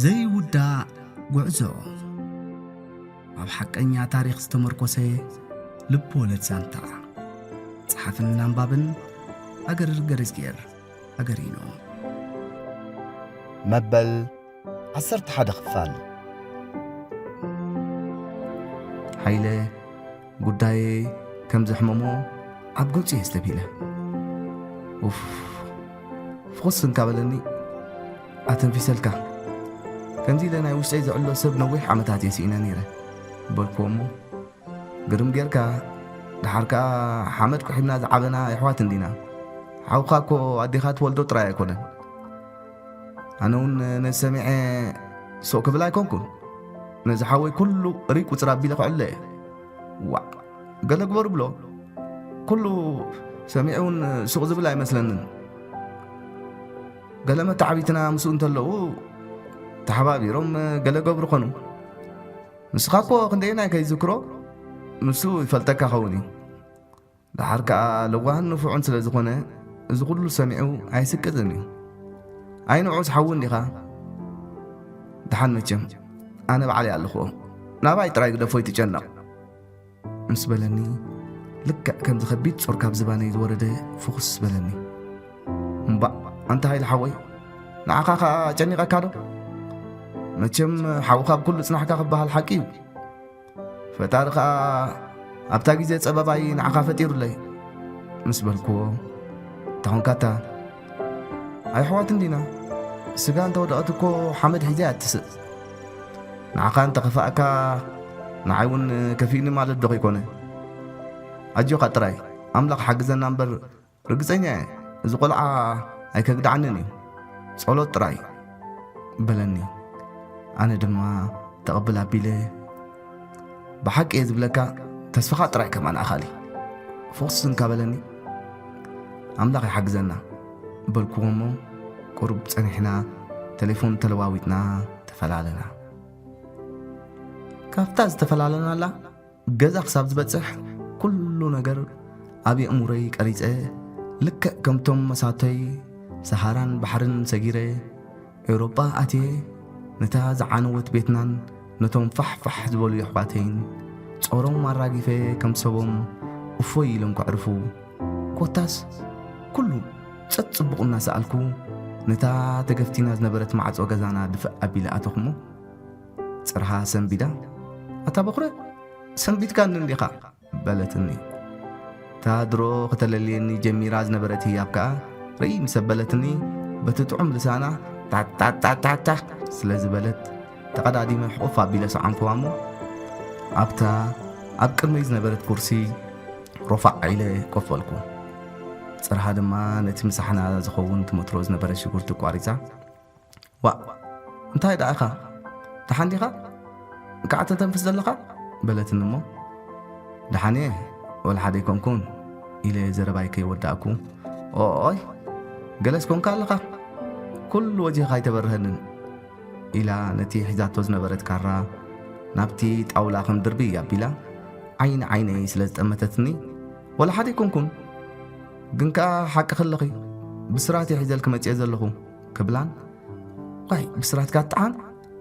ዘይውዳእ ጉዕዞ፣ ኣብ ሓቀኛ ታሪኽ ዝተመርኮሰ ልብ ወለድ ዛንታ። ጸሓፍን ኣንባብን ኣገር ገረዝጌር ኣገሪኖ። መበል ዓሰርተ ሓደ ክፋል። ሓይለ፣ ጉዳየ ከም ዘሕመሞ ኣብ ገጹ እየ ዝተብሂለ። ኡፍ፣ ፍኹስ እንካ በለኒ፣ ኣተንፊሰልካ። ከምዚ ኢለ ናይ ውሽጠይ ዘዕሎ ሰብ ነዊሕ ዓመታት እየ ስኢነ ነይረ፣ በልክዎ እሞ፣ ግርም ጌርካ፣ ደሓር ከኣ ሓመድ ኩሒብና ዝዓበና የሕዋት እንዲና። ሓውኻ እኮ ኣዴኻ ትወልዶ ጥራይ ኣይኮነን። ኣነ እውን ነዚ ሰሚዐ ሱቕ ክብል ኣይኮንኩን። ነዚ ሓወይ ኩሉ ርይ ቁጽር ኣቢለ ክዕሎ እየ። ዋዕ፣ ገለ ግበሩ ብሎ። ኩሉ ሰሚዑ እውን ሱቕ ዝብል ኣይመስለንን። ገለ መተዓቢትና ምስኡ እንተለዉ ተሓባቢሮም ገለ ገብሩ ኾኑ። ንስኻ እኮ ክንደየናይ ከይዝክሮ ንሱ ይፈልጠካ ኸውን እዩ። ደሓር ከኣ ለዋህን ንፉዕን ስለ ዝኾነ እዚ ኩሉ ሰሚዑ ኣይስቅጥን እዩ። ኣይ ንዑስ ሓዊ እንዲኻ? ደሓን መቸም ኣነ ባዕለይ ኣለኽዎ። ናባይ ጥራይ ግደፎ ይትጨነቕ ምስ በለኒ፣ ልክዕ ከምዚ ከቢድ ጾር ካብ ዝባነይ ዝወረደ ፍኹስ በለኒ። እምባእ ኣንታ ሃይለ ሓወይ፣ ንዓኻ ኸኣ ጨኒቐካ ዶ? መቸም ሓውኻ ኣብ ኩሉ ጽናሕካ ክበሃል ሓቂ እዩ። ፈጣሪ ኸኣ ኣብታ ግዜ ጸበባይ ንዓኻ ፈጢሩለይ ምስ በልክዎ፣ እንተኾንካታ ኣይሕዋት እንዲና፣ ስጋ እንተወደቐት እኮ ሓመድ ሒዛ እያ እትስእ። ንዓኻ እንተኸፋእካ ንዓይ እውን ከፊእኒ ማለት ዶ ከይኮነ? ኣጆኻ ጥራይ ኣምላኽ ሓግዘና እምበር፣ ርግጸኛ እየ፣ እዚ ቈልዓ ኣይከግድዓንን እዩ። ጸሎት ጥራይ በለኒ። ኣነ ድማ ተቐብል ኣቢለ፣ ብሓቂ እየ ዝብለካ፣ ተስፋኻ ጥራይ ከማን ኣኻሊ። ፍኹስ እንካ በለኒ። ኣምላኽ ይሓግዘና በልክዎ እሞ፣ ቁሩብ ጸኒሕና ተሌፎን ተለዋዊጥና ተፈላለና። ካብታ ዝተፈላለናላ ገዛ ክሳብ ዝበጽሕ ኩሉ ነገር ኣብ የእሙረይ ቀሪጸ፣ ልክዕ ከምቶም መሳቶይ ሰሃራን ባሕርን ሰጊረ ኤውሮጳ ኣትየ፣ ነታ ዝዓነወት ቤትናን ነቶም ፋሕ ፋሕ ዝበሉ የሕዋተይን ጾሮም ኣራጊፈ ከም ሰቦም እፎይ ኢሎም ከዕርፉ፣ ኮታስ ኩሉ ጸጥ ጽቡቕ እናሰኣልኩ፣ ነታ ተገፍቲና ዝነበረት ማዕጾ ገዛና ድፍእ ኣቢለ ኣተኹሞ፣ ጽርሃ ሰንቢዳ፣ "ኣታ በኹረ፣ ሰንቢድካኒ እንዲኻ?" በለትኒ። እታ ድሮ ከተለልየኒ ጀሚራ ዝነበረት ህያብ ከኣ ርእይ ምስ ኣበለትኒ፣ በቲ ጥዑም ልሳና ታታታታታ ስለ ዝበለት፣ ተቐዳዲመ ሕቑፍ ኣቢለ ሰዓምክዋ እሞ፣ ኣብታ ኣብ ቅድመይ ዝነበረት ኩርሲ ሮፋዕ ኢለ ኮፍ በልኩ። ጽርሃ ድማ ነቲ ምሳሕና ዝኸውን ትመትሮ ዝነበረ ሽጉርቲ ቋሪጻ፣ "ዋእ፣ እንታይ ደኣ ኢኻ? ደሓን ዲኻ? እንካዕ ተተንፍስ ዘለኻ?" በለትኒ እሞ፣ "ደሓን እየ፣ ወላ ሓደ ኣይኮንኩን" ኢለ ዘረባይ ከይወዳእኩ፣ "ኦይ፣ ገለስ ኮንካ ኣለኻ፣ ኩሉ ወጅህኻ ኣይተበርሀንን" ኢላ ነቲ ሒዛቶ ዝነበረት ካራ ናብቲ ጣውላ ከም ድርብይ ኣቢላ ዓይኒ ዓይነይ ስለ ዝጠመተትኒ፣ "ወላ ሓደ ኣይኮንኩን፣ ግን ከኣ ሓቅኺ ኣለኺ፣ ብስራት እየ ሒዘልኪ መጽየ ዘለኹ" ክብላን፣ "ዋይ፣ ብስራትካ ትጥዓም፣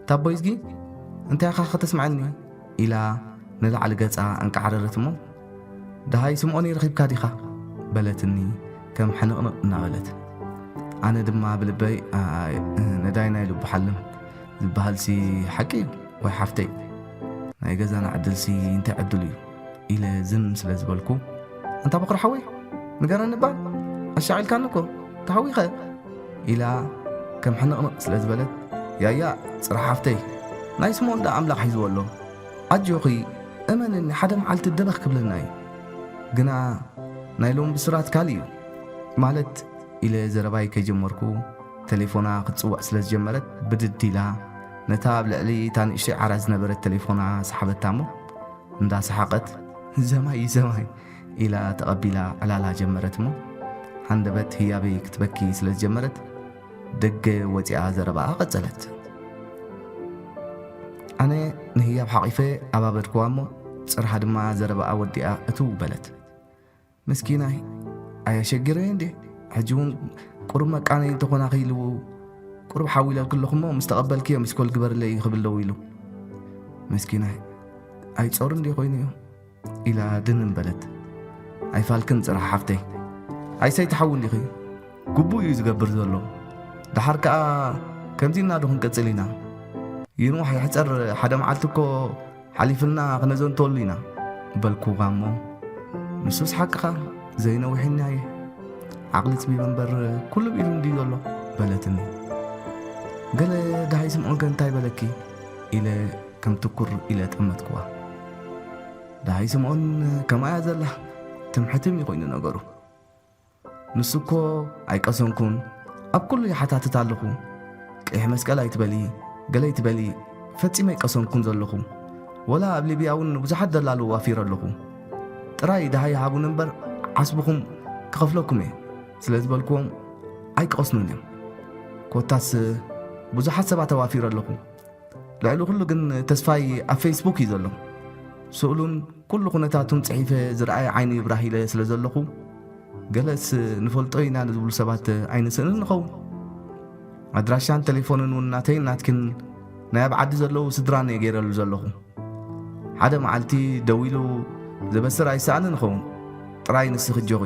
ታቦይ እዝጊ፣ እንታይ ኢኻ ከተስምዐኒ?" ኢላ ንላዕሊ ገጻ ኣንቃዕረረት እሞ፣ "ደሃይ ስምኦነይ ረኺብካ ዲኻ?" በለትኒ ከም ሕንቕንቕ እናበለት። ኣነ ድማ ብልበይ፣ "ኣይ፣ ነዳይ ናይ ልቡ ሓልም ዝበሃልሲ ሓቂ እዩ ወይ ሓፍተይ? ናይ ገዛና ዕድልሲ እንታይ ዕድል እዩ?" ኢለ ዝን ስለ ዝበልኩ፣ "ኣንታ በኹሪ ሓወይ፣ ንገረኒ እባ፣ ኣሻቒልካኒ እኮ፣ ተሃዊኸ?" ኢላ ከም ሕንቕንቕ ስለ ዝበለት፣ "ያያ፣ ጽርሒ ሓፍተይ፣ ናይ ስምኦን ደኣ ኣምላኽ ሒዝዎ ኣሎ። ኣጆኺ፣ እመንኒ፣ ሓደ መዓልቲ ደበኽ ክብለና እዩ። ግና ናይ ሎሚ ብስራት ካልእ እዩ። ማለት" ኢለ ዘረባይ ከይጀመርኩ፣ ተሌፎና ክትጽውዕ ስለ ዝጀመረት፣ ብድድ ኢላ ነታ ኣብ ልዕሊ እታ ንእሽተይ ዓራት ዝነበረት ተሌፎና ሰሓበታ እሞ፣ እንዳሰሓቐት፣ "ዘማይ፣ ዘማይ" ኢላ ተቐቢላ ዕላላ ጀመረት እሞ፣ ሃንደበት ህያበይ ክትበኪ ስለ ዝጀመረት፣ ደገ ወጺኣ ዘረባኣ ቀጸለት። ኣነ ንህያብ ሓቒፈ ኣባበድክዋ እሞ፣ ጽርሃ ድማ ዘረባኣ ወዲኣ እትው በለት። "ምስኪናይ፣ ኣየሸግረየ እንዴ? ሕጂ እውን ቁሩብ መቃነይ እንተኾና ክኢልዎ፣ ቁሩብ ሓዊለልኪ ኣለኹ እሞ ምስ ተቐበልክዮ ሚስኮል ግበርለይ ክብል ደዊሉ። መስኪናይ ኣይጾር እንዲ ኮይኑ እዩ ኢላ ድንን በለት። ኣይፋልክን ጽራሕ ሓፍተይ። ኣይሰይቲ ሓዊ እንዲኺ። ግቡእ እዩ ዝገብር ዘሎ። ደሓር ከኣ ከምዚ እና ዶ ክንቅጽል ኢና። ይንዋሕ ይሕጸር ሓደ መዓልቲ እኮ ሓሊፍልና ክነዘንተወሉ ኢና በልኩዋ እሞ፣ ንሱስ ሓቅኻ ዘይነዊሕና እየ። ዓቕሊ ጽቢበ እምበር ኩሉ ኢሉ እንዲ ዘሎ በለትኒ። ገለ ደሃይ ስምዖን ከ እንታይ በለኪ ኢለ ከም ትኩር ኢለ ጠመትኩዋ። ደሃይ ስምዖን ከምኣ እያ ዘላ። ትምሕትም እዩ ኮይኑ ነገሩ። ንሱ እኮ ኣይቀሰንኩን፣ ኣብ ኩሉ ይሓታትት ኣለኹ። ቀይሕ መስቀል ኣይትበሊ፣ ገለ ኣይትበሊ፣ ፈጺመ ኣይቀሰንኩን ዘለኹ። ወላ ኣብ ሊብያ እውን ብዙሓት ደላሉ ዋፊረ ኣለኹ። ጥራይ ደሃይ ሃቡኒ እምበር ዓስብኹም ክኸፍለኩም እየ ስለ ዝበልክዎም ኣይቀስኑን እዮም። ኮታስ ብዙሓት ሰባት ኣዋፊረ ኣለኹ። ልዕሊ ኩሉ ግን ተስፋይ ኣብ ፌስቡክ እዩ ዘሎ። ስእሉን ኩሉ ኩነታቱን ጽሒፈ ዝረኣየ ዓይኑ ይብራህ ኢለ ስለ ዘለኹ፣ ገለስ ንፈልጦ ኢና ንዝብሉ ሰባት ኣይንስእንን ንኸውን። ኣድራሻን ቴሌፎንን እውን ናተይን ናትክን ናይ ኣብ ዓዲ ዘለዉ ስድራን እየ ገይረሉ ዘለኹ። ሓደ መዓልቲ ደዊሉ ዘበስር ኣይሰኣንን ይኸውን። ጥራይ ንስኺ ኣጆኺ።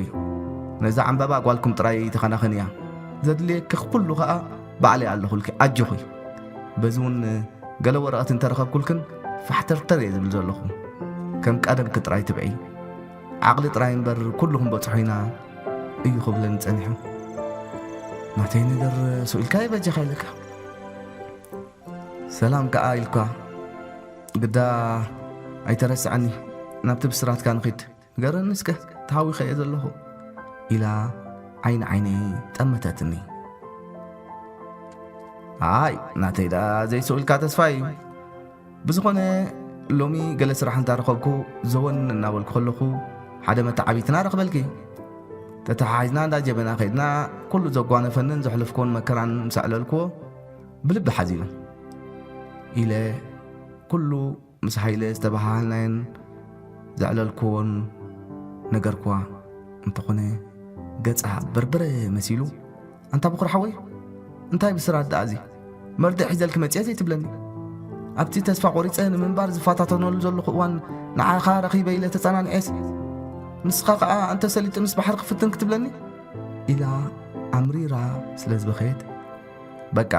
ነዛ ዕምባባ ጓልኩም ጥራይ ተኸናኸንያ። ዘድልየኪ ኩሉ ኸኣ ባዕለይ ኣለኹልኪ፣ ኣጆኺ። በዚ እውን ገለ ወረቐት እንተረኸብኩልክን ፋሕተርተር እየ ዝብል ዘለኹ። ከም ቀደምኪ ጥራይ ትብዒ። ዓቕሊ ጥራይ እምበር ኩሉ ክንበጽሖ ኢና እዩ ክብለኒ ጸኒሑ። ናተይ ነገር ስኢልካ ይበጃኻ ኢለካ። ሰላም ከኣ ኢልኳ። ግዳ ኣይተረስዐኒ። ናብቲ ብስራትካ ንኺድ። ንገረኒ እስከ፣ ተሃዊኸ እየ ዘለኹ። ኢላ ዓይኒ ዓይነይ ጠመተትኒ። ኣይ፣ ናተይ ደኣ ዘይስኡ ኢልካ ተስፋ እዩ። ብዝኾነ፣ ሎሚ ገለ ስራሕ እንታ ረኸብኩ፣ ዘወን እናበልኩ ከለኹ፣ ሓደ መተዓቢትና ረኽበልኪ። ተተሓሒዝና እንዳ ጀበና ከይድና፣ ኩሉ ዘጓነፈንን ዘሕለፍኩዎን መከራን ምስ ኣዕለልኩዎ፣ ብልቢ ሓዚኑ። ኢለ ኩሉ ምስ ሃይለ ዝተበሃሃልናዮን ዘዕለልክዎን ነገርክዋ። እንተኾነ ገጻ በርበረ መሲሉ፣ ኣንታ በኹር ሓወይ፣ እንታይ ብስራት ደኣ እዚ? መርድእ ሒዘልኪ መጽየ ዘይትብለኒ? ኣብቲ ተስፋ ቆሪጸ ንምንባር ዝፈታተነሉ ዘለኹ እዋን ንዓኻ ረኺበ ኢለ ተጸናንዔስ፣ ንስኻ ከኣ እንተሰሊጡ ምስ ባሕሪ ክፍትን ክትብለኒ? ኢላ ኣምሪራ ስለ ዝበኸየት፣ በቃ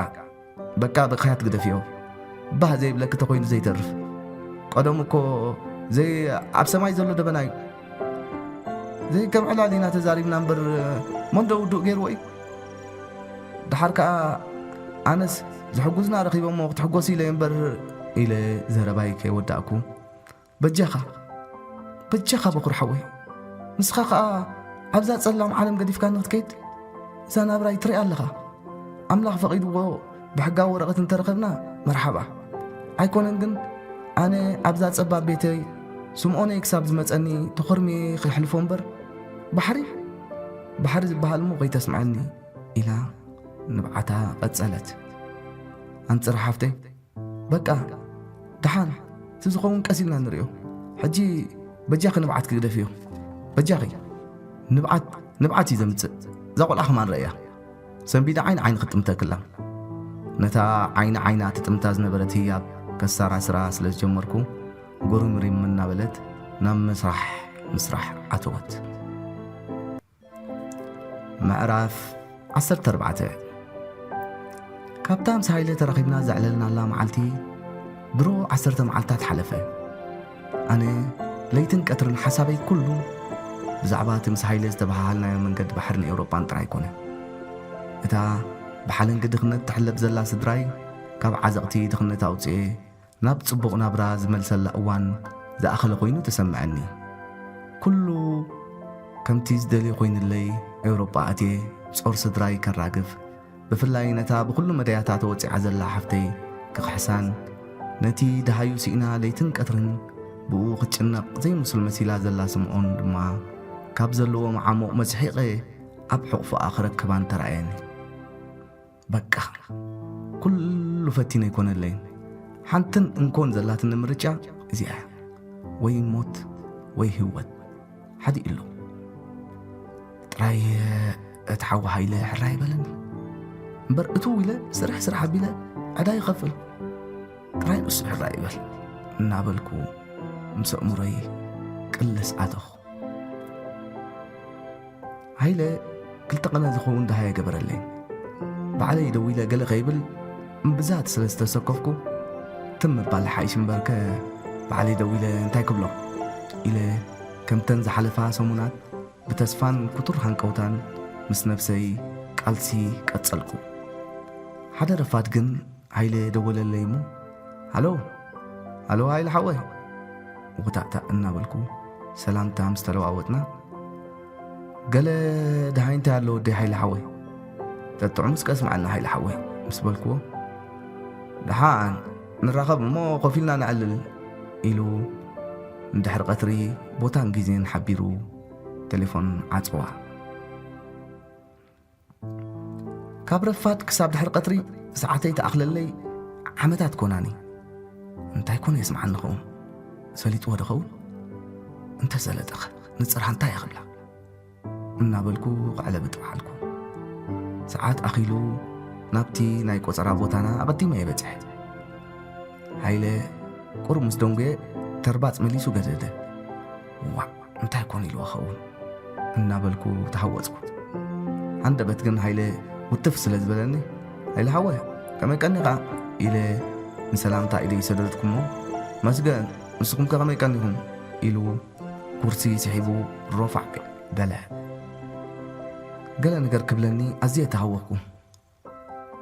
በቃ ብኽያት ግደፍዮ። ባህ ዘይብለኪ ተኾይኑ ዘይተርፍ። ቀደሙ እኮ ዘይ ኣብ ሰማይ ዘሎ ደበና እዩ። ዘይ ከም ዕላል ኢና ተዛሪብና እምበር መንዶ ውዱእ ገይርዎ እዩ። ደሓር ከኣ ኣነስ ዝሕጉዝና ረኺቦሞ ክትሕጎስ ኢለ እምበር ኢለ ዘረባይ ከይወዳእኩ በጃኻ፣ በጃኻ በኹር ሓወይ፣ ንስኻ ኸኣ ኣብዛ ጸላም ዓለም ገዲፍካኒ ክትከይድ እዛ ናብራይ ትሪኣ ኣለኻ። ኣምላኽ ፈቒድዎ ብሕጋዊ ወረቐት እንተረኸብና መርሓባ። ኣይኮነን ግን ኣነ ኣብዛ ጸባብ ቤተይ ስምዖነይ ክሳብ ዝመጸኒ ተኾርምየ ከሕልፎ እምበር ባሕሪ፣ ባሕሪ ዝበሃል እሞ ከይተስምዐኒ ኢላ ንብዓታ ቀጸለት። ኣንጽር ሓፍተይ በቃ ደሓን እቲ ዝኸውን ቀስ ኢልና ንሪኦ። ሕጂ በጃኺ ንብዓት ክግደፍዮ። በጃኺ ንብዓት ንብዓት እዩ ዘምጽእ። እዛ ቆልዓ ከማን ረእያ። ሰንቢዳ ዓይኒ ዓይኒ ክትጥምተክላ። ነታ ዓይኒ ዓይና ትጥምታ ዝነበረት ህያብ ከሳራስራ ስለ ዝጀመርኩ ጉርምሪም እናበለት ናብ መስራሕ ምስራሕ ኣተወት። ምዕራፍ ዓሰርተ ኣርባዕተ። ካብታ ምስ ሃይለ ተራኺብና ዘዕለልናላ መዓልቲ ድሮ ዓሰርተ መዓልታት ሓለፈ። ኣነ ለይትን ቀትርን ሓሳበይ ኩሉ ብዛዕባ እቲ ምስ ሃይለ ዝተበሃሃልናዮ መንገዲ ባሕርን ኤውሮጳን ጥራይ ኮነ። እታ ብሓለንጊ ድኽነት ትሕለብ ዘላ ስድራይ ካብ ዓዘቕቲ ድኽነት ኣውጽኤ ናብ ጽቡቕ ናብራ ዝመልሰላ እዋን ዝኣኸለ ኮይኑ ተሰምዐኒ። ኩሉ ከምቲ ዝደልዮ ኮይኑለይ ኤውሮጳ ኣትየ ጾር ስድራይ ከራግፍ፣ ብፍላይ ነታ ብኹሉ መዳያታ ተወጺዓ ዘላ ሓፍተይ ክኽሕሳን፣ ነቲ ደሃዩ ስኢና ለይትን ቀትርን ብኡ ክትጭነቕ ዘይምስሉ መሲላ ዘላ ስምዖን ድማ ካብ ዘለዎ መዓሙቕ መስሒቐ ኣብ ሕቑፎኣ ክረክባን ተራእየኒ። በቃ ኩሉ ፈቲነ ኣይኮነለይን። ሓንትን እንኮን ዘላትኒ ምርጫ እዚኣ እያ። ወይ ሞት ወይ ህይወት። ሓዲኡ ኣሎ። ጥራይ እቲ ሓዊ ሃይለ ሕራይ በለኒ። እምበር እትው ኢለ ስራሕ ስራሕ ኣቢለ ዕዳ ይኸፍል። ጥራይ ንሱ ሕራይ ይበል እናበልኩ ምስ ኣእምሮይ ቅልስ ኣተኹ። ሃይለ ክልተ ቀነ ዝኸውን ደሃየ ገበረለይ። ባዕለይ ደዊለ ገለ ከይብል እምብዛት ስለ ዝተሰከፍኩ፣ ትም ምባል ሓይሽ እምበርከ፣ ባዕለይ ደዊለ እንታይ ክብሎ ኢለ፣ ከምተን ዝሓለፋ ሰሙናት ብተስፋን ክቱር ሃንቀውታን ምስ ነብሰይ ቃልሲ ቀጸልኩ። ሓደ ረፋድ ግን ሃይለ ደወለለይ እሞ፣ ሃሎ፣ ሃሎ ሃይለ ሓወይ፣ ውታእታእ እናበልኩ ሰላምታ ምስ ተለዋወጥና፣ ገለ ደሃይ እንታይ ኣሎ ወደይ ሓይለ ሓወይ? ጠጥዑምስ ቀስምዓና ሓይለ ሓወይ፣ ምስ በልክዎ፣ ደሓን ንራኸብ እሞ ኮፍ ኢልና ነዕልል፣ ኢሉ ንድሕሪ ቀትሪ ቦታን ግዜን ሓቢሩ ቴሌፎን ዓጽዋ። ካብ ረፋድ ክሳብ ድሕሪ ቀትሪ ሰዓተይ ተኣኽለለይ ዓመታት ኮናኒ። እንታይ ኮነ የስምዓኒ ኸውን? ሰሊጥዎ ዶ ኸውን? እንተ ሰለጠኸ ንጽርሃ እንታይ እያ ክብላ? እናበልኩ ክዕለብጥ በዓልኩ። ሰዓት ኣኺሉ ናብቲ ናይ ቆጸራ ቦታና ኣቐዲመ እየ በጺሐ። ሃይለ ቁሩብ ምስ ደንጎየ ተርባጽ መሊሱ ገደደ። ዋእ፣ እንታይ ኮን ኢልዎ ኸውን? እናበልኩ ተሃወጽኩ። ሃንደበት ግን ሃይለ ውትፍ ስለ ዝበለኒ፣ ሃይለ ሓወ፣ ከመይ ቀኒኻ? ኢለ ንሰላምታ ኢደይ ሰደድኩሞ፣ መስገን፣ ንስኹም ከ ከመይ ቀኒኹም? ኢሉ ኩርሲ ስሒቡ ሮፋዕ በለ። ገለ ነገር ክብለኒ ኣዝየ ተሃወኽኩ።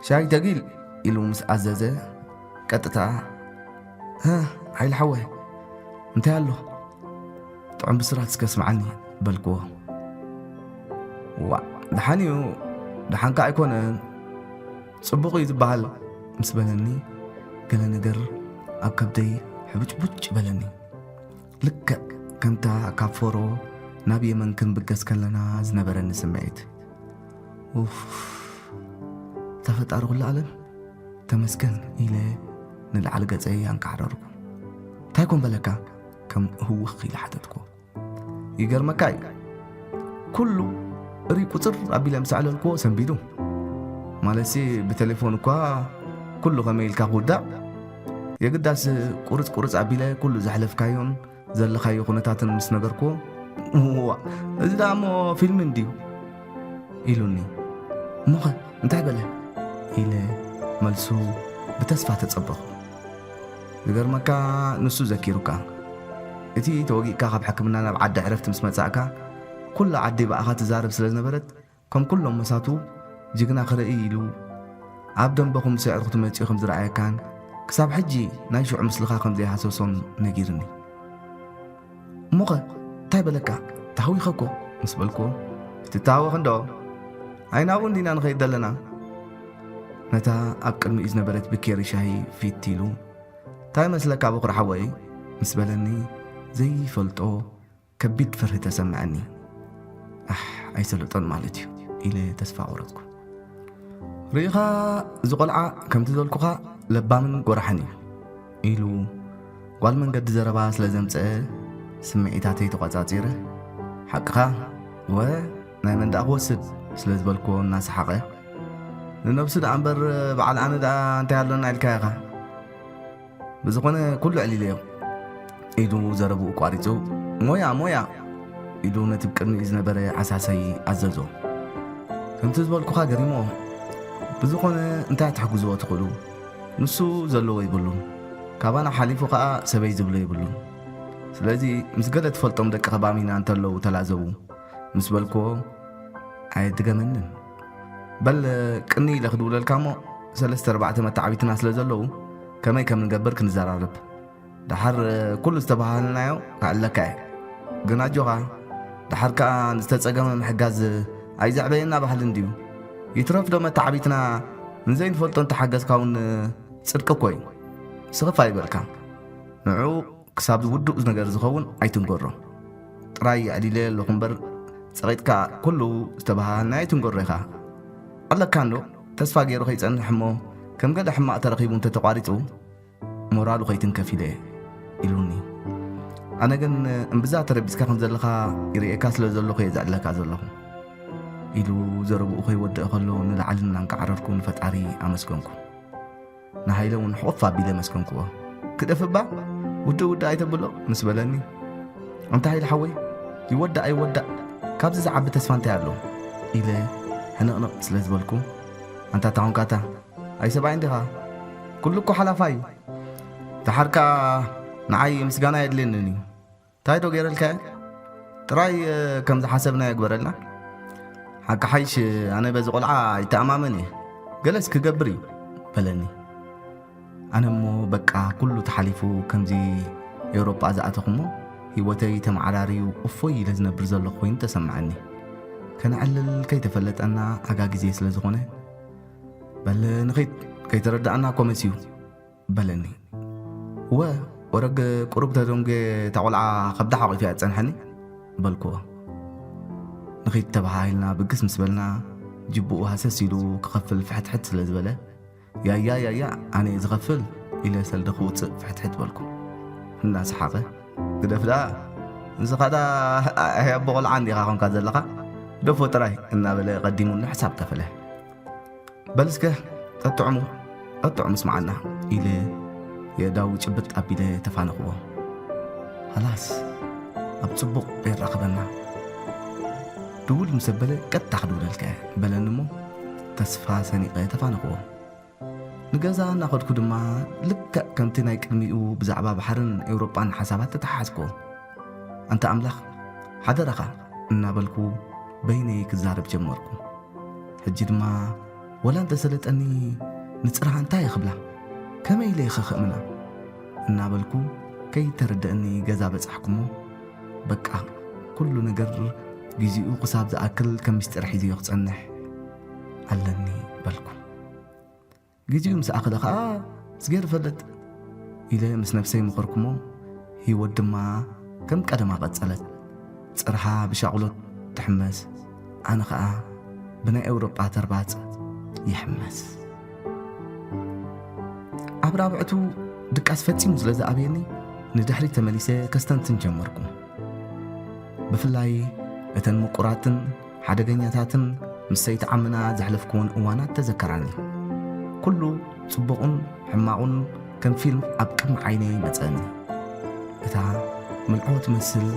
ሻይ ተጊል ኢሉ ምስ ኣዘዘ፣ ቀጥታ፣ "ህ፣ ሓይሊ ሓወይ፣ እንታይ ኣሎ? ጥዑም ብስራት እስከ ስምዓኒ" በልክዎ። "ዋእ፣ ደሓን እዩ፣ ደሓንካ ኣይኮነን፣ ጽቡቕ እዩ ዝበሃል" ምስ በለኒ፣ ገለ ነገር ኣብ ከብደይ ሕብጭቡጭ በለኒ። ልክዕ ከምታ ካብ ፎሮ ናብ የመን ክንብገስ ከለና ዝነበረኒ ስምዒት። "ኡፍ፣ እታ ፈጣሪ ኩሉ ዓለም ተመስገን" ኢለ ንላዕሊ ገጸይ ኣንቃዕረርኩ። "እንታይ ኮን በለካ?" ከም ህውኽ ኢለ ሓተትኩ። "ይገርመካ እዩ፣ ኩሉ እሪ ቁጽር ኣቢለ ምስ ኣዕለልክዎ ሰንቢዱ። ማለትሲ ብቴሌፎን እኳ ኩሉ ከመይ ኢልካ ክውዳእ፣ የግዳስ ቁርጽ ቁርጽ ኣቢለ ኩሉ ዘሕለፍካዮን ዘለኻዮ ኩነታትን ምስ ነገርክዎ፣ 'ዋእ፣ እዚ ደኣ እሞ ፊልም እንድዩ' ኢሉኒ። እሞኸ እንታይ በለ?" ኢለ መልሱ ብተስፋ ተጸበኹ። "ዝገርመካ፣ ንሱ ዘኪሩካ። እቲ ተወጊእካ ካብ ሕክምና ናብ ዓዲ ዕረፍቲ ምስ መጻእካ፣ ኩላ ዓዲ ብኣኻ ትዛረብ ስለ ዝነበረት፣ ከም ኩሎም መሳቱ ጅግና ክርኢ ኢሉ፣ ኣብ ደንበኹም ምስ ኣዕሩኽቱ መጺኡ ከም ዝረኣየካን፣ ክሳብ ሕጂ ናይ ሽዑ ምስልኻ ከም ዘይሃሰሶን ነጊርኒ። እሞኸ እንታይ በለካ? ተሃዊኸ እኮ" ምስ በልክዎ፣ "ትተሃወኽ እንዶ? ኣይናብኡ እንዲና ንኸይድ ዘለና?" ነታ ኣብ ቅድሚኡ ዝነበረት ብኬሪ ሻሂ ፊት ኢሉ፣ "እንታይ መስለካ በኹር ሓወይ?" ምስ በለኒ፣ ዘይፈልጦ ከቢድ ፍርሂ ተሰምዐኒ። "ኣሕ፣ ኣይሰለጦን ማለት እዩ" ኢለ ተስፋ ቆረጽኩ። "ርኢኻ፣ እዚ ቆልዓ ከምቲ ዘልኩኻ ለባምን ጎራሕን እዩ" ኢሉ ጓል መንገዲ ዘረባ ስለ ዘምጽአ፣ ስምዒታተይ ተቖጻጺረ፣ "ሓቅኻ፣ ወ ናይ መን ደኣ ክወስድ?" ስለ ዝበልክዎ እናሰሓቐ፣ "ንነብሱ ደኣ እምበር በዓል ኣነ ደኣ እንታይ ኣሎና ኢልካ ኢኻ?" ብዝኾነ ኩሉ ዕሊለዮ ኢሉ ዘረብኡ ቋሪጹ፣ "ሞያ፣ ሞያ!" ኢሉ ነቲ ብቅድሚኡ ዝነበረ ዓሳሰይ ኣዘዞ። ከምቲ ዝበልኩኻ ገሪሞ። ብዝኾነ እንታይ ትሕግዝዎ ትኽእሉ? ንሱ ዘለዎ ይብሉን። ካባና ሓሊፉ ኸኣ ሰበይ ዝብሎ ይብሉን። ስለዚ ምስ ገለ ትፈልጦም ደቂ ኸባቢና እንተለዉ ተላዘቡ ምስ በልክዎ፣ ኣየድገመንን። በል ቅኒ ኢለ ክድውለልካ እሞ፣ ሰለስተ ኣርባዕተ መተዓቢትና ስለ ዘለዉ፣ ከመይ ከም ንገብር ክንዘራረብ። ደሓር ኩሉ ዝተባሃልናዮ ከዕለካ እየ። ግን ኣጆኻ፣ ደሓር ከኣ ንዝተጸገመ ምሕጋዝ ኣይዘዕበየና ባህሊ እንድዩ። ይትረፍ ዶ መተዓቢትና ንዘይንፈልጦ እንተሓገዝካ እውን ጽድቂ እኮ እዩ። ስኽፍ ኣይበልካ። ንዕኡ ክሳብ ውዱእ ነገር ዝኸውን ኣይትንገሮ። ጥራይ ኣዕሊለ ኣለኹ እምበር፣ ጸቒጥካ ኩሉ ዝተባሃልናዮ ኣይትንገሮ ኢኻ። ኣለካ እንዶ፣ ተስፋ ገይሩ ከይጸንሕ እሞ፣ ከም ገለ ሕማቕ ተረኺቡ እንተተቋሪጹ፣ ሞራሉ ከይትንከፍ ኢለ እየ ኢሉኒ። ኣነ ግን እምብዛ ተረቢጽካ ከም ዘለኻ ይርእየካ ስለ ዘለኹ እየ ዘዕለካ ዘለኹ። ኢሉ ዘረብኡ ከይወደአ ከሎ ንላዕሊ እናንቃዕረርኩ ንፈጣሪ ኣመስገንኩ። ንሃይለ እውን ሕቑፍ ኣቢለ ኣመስገንክዎ። ክደፍባ ውድእ ውድእ ኣይተብሎ ምስ በለኒ፣ ኣንታ ሃይለ ሓወይ፣ ይወዳእ ኣይወዳእ ካብዚ ዝዓቢ ተስፋ እንታይ ኣሎ? ኢለ ሕንቕንቕ ስለ ዝበልኩ፣ ኣንታ ታኾንካታ ኣይ ሰብኣይ እንዲኻ፣ ኩሉ እኮ ሓላፋ እዩ። ደሓር ከኣ ንዓይ ምስጋና የድልየንን እዩ። እንታይ ዶ ገይረልካ? ጥራይ ከም ዝሓሰብና የግበረልና። ሓቂ ሓይሽ ኣነ በዚ ቆልዓ ኣይተኣማመን እየ። ገለስ ክገብር እዩ በለኒ። ኣነ እሞ በቃ ኩሉ ተሓሊፉ ከምዚ ኤውሮጳ ዝኣተኹ እሞ ህይወተይ ተመዓራርዩ እፎይ ኢለ ዝነብር ዘለኹ ኮይኑ ተሰማዓኒ። ከነዕልል ከይተፈለጠና ኣጋ ግዜ ስለ ዝኾነ፣ በል ንኺድ፣ ከይተረዳእና እኮ መሲዩ በለኒ። እወ፣ ወረግ ቁሩብ ተደንጉየ እታ ቆልዓ ከብዳ ሓቒፈ እያ ዝጸንሐኒ በልክዎ። ንኺድ ተበሃሂልና ብግስ ምስ በልና ጅብኡ ሃሰስ ኢሉ ክኸፍል ፍሕትሕት ስለ ዝበለ፣ ያያ ያያ ኣነ እየ ዝኸፍል ኢለ ሰልዲ ክውጽእ ፍሕትሕት በልኩ። እናሰሓቐ፣ ግደፍ ደኣ፣ ንስኻ ደኣ ኣይ ኣቦ ቆልዓ እንዲኻ ኾንካ ዘለኻ፣ ግደፎ ጥራይ እናበለ ቀዲሙኒ ሕሳብ ከፈለ። በል እስከ ጠጥዕሙ ጠጥዕሙ ስምዓና ኢለ የእዳዉ ጭብጥ ኣቢለ ተፋነኽዎ። ሃላስ ኣብ ጽቡቕ የራኽበና። ድውል ምስ ኣበለ ቀጥታ ክድውለልካ እየ በለኒ እሞ ተስፋ ሰኒቐ ተፋነኽዎ። ንገዛ እናኸድኩ ድማ ልክዕ ከምቲ ናይ ቅድሚኡ ብዛዕባ ባሕርን ኤውሮጳን ሓሳባት ተተሓሓዝክዎ። ኣንታ ኣምላኽ ሓደራኻ እናበልኩ በይነይ ክዛረብ ጀመርኩ። ሕጂ ድማ ወላ እንተሰለጠኒ ንጽርሃ እንታይ እየ ክብላ? ከመይ ኢለ እየ ኸኽእምና? እናበልኩ ከይተረደእኒ ገዛ በጻሕኩሞ፣ በቃ ኩሉ ነገር ግዜኡ ክሳብ ዝኣክል ከም ምስጢር ሒዙዮ ክጸንሕ ኣለኒ በልኩ። ግዜኡ ምስ ኣኸለ ኸኣ ስጌር ፈልጥ ኢለ ምስ ነብሰይ መኸርኩሞ፣ ህይወት ድማ ከም ቀደማ ቀጸለት። ጽርሃ ብሻቕሎት ትሕመስ፣ ኣነ ኸኣ ብናይ ኤውሮጳ ተርባጽ ይሕመስ። ኣብ ራብዕቱ ድቃስ ፈጺሙ ስለ ዝኣብየኒ፣ ንድሕሪት ተመሊሰ ከስተንትን ጀመርኩ። ብፍላይ እተን ምቁራትን ሓደገኛታትን ምስ ሰይቲ ዓምና ዘሕለፍኩወን እዋናት ተዘከራኒ። ኩሉ ጽቡቕን ሕማቑን ከም ፊልም ኣብ ቅድሚ ዓይነይ መጸኒ። እታ ምልዖ ትመስል፣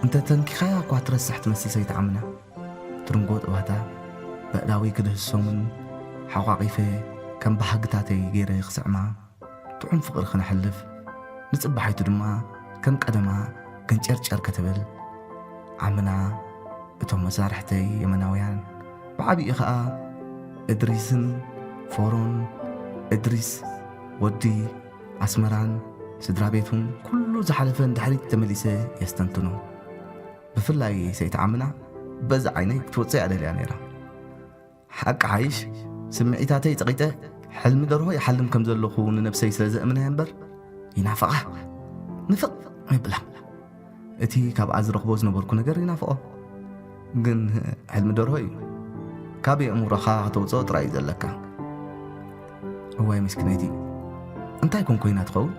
እንተ ተንኪኻያ እኳ ትረስሕ ትመስል ሰይቲ ዓምና። ትርንጎ ጥባታ በእዳዊ ክድህሶምን ሓቋቒፈ ከም ባህግታተይ ገይረ ክስዕማ፣ ጥዑም ፍቕሪ ክነሕልፍ፣ ንጽባሒቱ ድማ ከም ቀደማ ገንጨርጨር ክትብል፣ ዓምና እቶም መሳርሕተይ የመናውያን፣ ብዓቢኡ ኸኣ እድሪስን ፎሮን፣ እድሪስ ወዲ ኣስመራን ስድራ ቤቱን፣ ኩሉ ዝሓለፈ ንድሕሪት ተመሊሰ የስተንትኖ። ብፍላይ ሰይቲ ዓምና በዚ ዓይነይ ክትወጽእ እያ ደልያ ነይራ። ሓቂ ሓይሽ፣ ስምዒታተይ ጸቒጠ፣ ሕልሚ ደርሆ ይሓልም ከም ዘለኹ ንነብሰይ ስለ ዘእምና እየ እምበር፣ ይናፍቓ። ንፍቕ ይብላ። እቲ ካብኣ ዝረኽቦ ዝነበርኩ ነገር ይናፍቖ። ግን ሕልሚ ደርሆ እዩ። ካብ የእምሮኻ ከተውጽኦ ጥራይ እዩ ዘለካ። እዋይ ምስኪነይቲ፣ እንታይ ኮን ኮይና ትኸውን?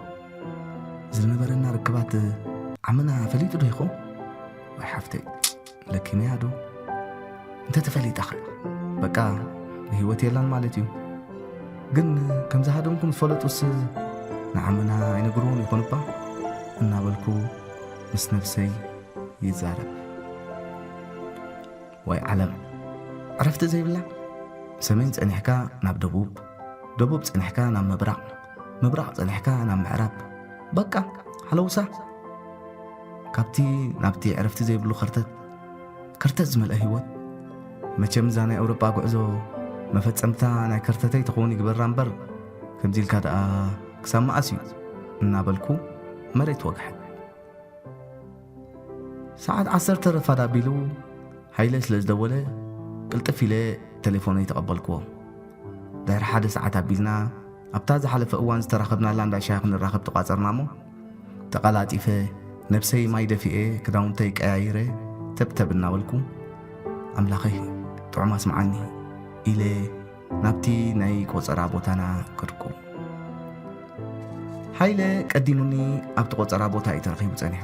ዝነበረና ርክባት ዓምና ፈሊጡ ዶ ይኸውን? ወይ ሓፍተይ፣ ለኪመያ ዶ? እንተ ተፈሊጣ ኸ? በቃ ብህይወት የላን ማለት እዩ። ግን ከም ዝሃደምኩ ምስ ፈለጡስ ንዓምና ኣይነግርዎን ይኾንባ? እናበልኩ ምስ ነብሰይ ይዛረብ። ዋይ ዓለም፣ ዕረፍቲ ዘይብላ። ሰሜን ጸኒሕካ ናብ ደቡብ፣ ደቡብ ጸኒሕካ ናብ ምብራቕ፣ ምብራቕ ጸኒሕካ ናብ ምዕራብ። በቃ፣ ሃለውሳ። ካብቲ ናብቲ ዕረፍቲ ዘይብሉ ከርተት፣ ከርተት ዝመልአ ህይወት። መቸም እዛ ናይ ኣውሮጳ ጉዕዞ መፈጸምታ ናይ ከርተተይ ትኸውን ይግበራ እምበር፣ ከምዚ ኢልካ ደኣ ክሳብ መኣስ እዩ? እናበልኩ መሬት ወግሐ። ሰዓት ዓሰርተ ረፋድ ኣቢሉ ሃይለ ስለ ዝደወለ፣ ቅልጥፍ ኢለ ቴሌፎነይ ተቐበልክዎ። ድሕሪ ሓደ ሰዓት ኣቢልና፣ ኣብታ ዝሓለፈ እዋን ዝተራኸብናላ እንዳ ሻሂ ክንራኸብ ተቋጸርና እሞ፣ ተቐላጢፈ ነብሰይ ማይ ደፊኤ፣ ክዳውንተይ ቀያይረ፣ ተብተብ እናበልኩ፣ ኣምላኸይ፣ ጥዑም ኣስምዓኒ ኢለ ናብቲ ናይ ቆጸራ ቦታና ከድኩ። ሃይለ ቀዲሙኒ ኣብቲ ቆጸራ ቦታ እዩ ተረኺቡ ጸኒሑ።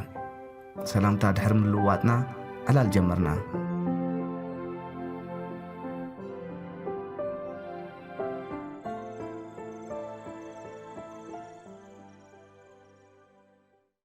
ሰላምታ ድሕሪ ምልውዋጥና፣ ዕላል ጀመርና።